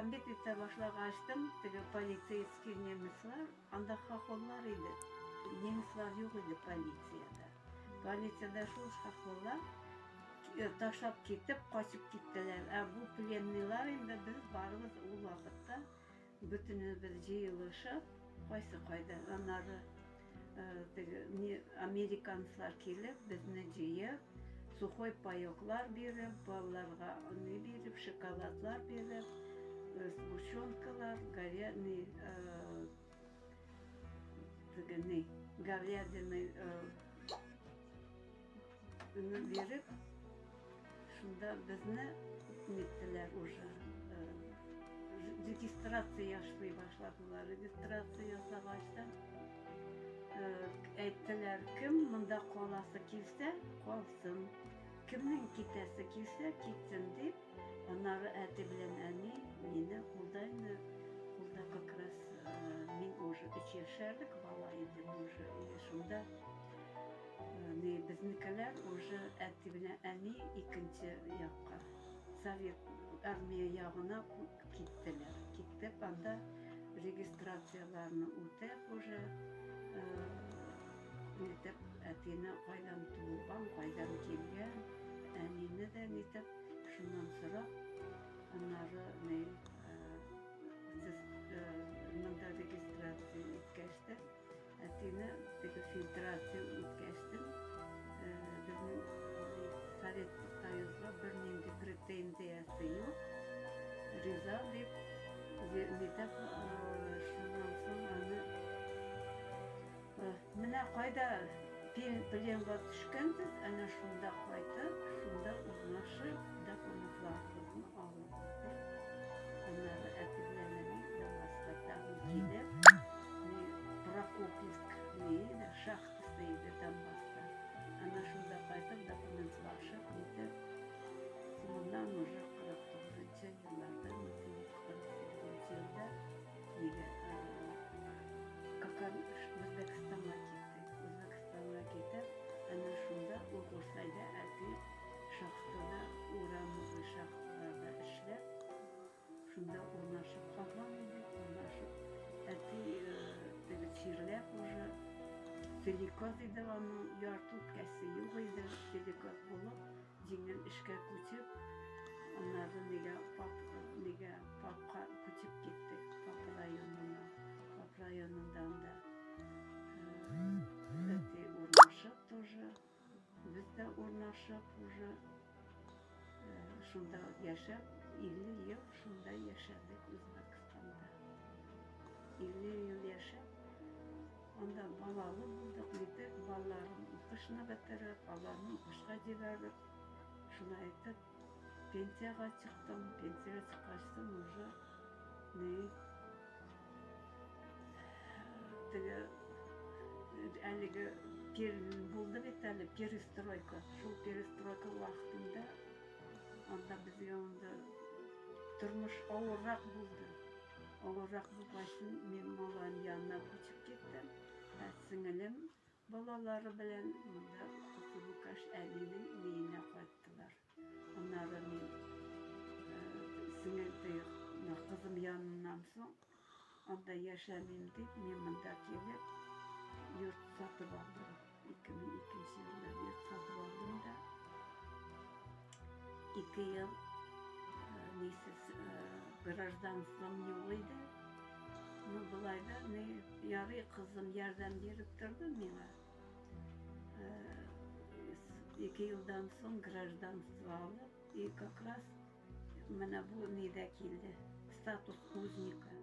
Бомбить итә башлагачтын, теге полицейский немецлар, анда хохоллар иде. Немецлар юк иде полициядә. Полициядә шул хохоллар ташлап китеп, качып киттеләр. Ә бу пленныйлар инде без барыбыз ул вакытта бөтенебез җыелышып, кайсы кайда, аннары теге не американцлар килеп, безне җыеп, сухой паёклар биреп, балаларга ни биреп, шоколадлар биреп, сгущенкалар, горя, ни, теге ни, говядины биреп, шунда безне ниттеләр уже. Регистрация ясый башладылар. Регистрация ясагач әйттеләр, кем монда каласы килсә, калсын. Кемнең китәсе килсә, китсен дип. Аннары әти белән әни мине кулда инде, кулда как раз мин уже 3 яшәрлек бала идем уже. И шунда не безнекеләр уже әти белән әни икенче якка, Совет армия ягына киттеләр. Китеп анда регистрацияләрне үтәп уже нитеп әтине кайдан туылган, кайдан килгән, әнине дә нитеп шуннан сорап, аннары не сез монда регистрация иткәч тә, әтине теге фильтрация үткәчтен, безнең Совет Союзга бернинди претензиясе юк, риза дип, нитеп, шуннан соң аны менә кайда пленга төшкәнсез, әнә шунда кайтып, шунда урнашып, документларыгызны алыгыз дип. Аннары әти белән әни Донбасска тагын килеп, Прокопьевск ни шахтасы иде Донбасста. Әнә шунда кайтып, документлашып, нитеп, соңыннан уже 49 елларда, 1948 елда нигә Какан Үзбәкстанга киттек. Үзбәкстанга китеп, әнә шунда Ургурсайда әти шахтада, урановый шахталарда эшләп, шунда урнашып калган идек. Урнашып, әти теге чирләп уже, силикоз иде аның, ярты үпкәсе юк иде, силикоз булып, җиңел эшкә күчеп, аннары нигә пап, нигә папка күчеп киттек, Пап районына. Пап районында анда әти урнашып тоже, без дә урнашып уже шунда яшәп, 50 ел шунда яшәдек Үзбәкстанда. 50 ел яшәп, анда балалы булдык, нитек, балаларым укышны бетереп, аларны укышка җибәреп, шулай итеп пенсиягә чыктым. Пенсиягә чыккач соң уже ни теге әлеге булды бит әле перестройка. Шул перестройка вакытында анда безгә анда тормыш авыррак булды. Авыррак булгач, мин малаем янына күчеп киттем. Ә сеңелем балалары белән монда Кызылкаш әнинең өенә кайттылар. Аннары мин сеңел кызым яныннан соң анда яшәмим дип, мин монда килеп йорт сатып алдым. 2002 елда йорт сатып алдым да 2 ел нисез гражданством юк иде. Ну, болай да, ни, ярый кызым ярдәм биреп торды миңа. 2 елдан соң гражданство алып, и как раз менә бу нидә килде, статус узника.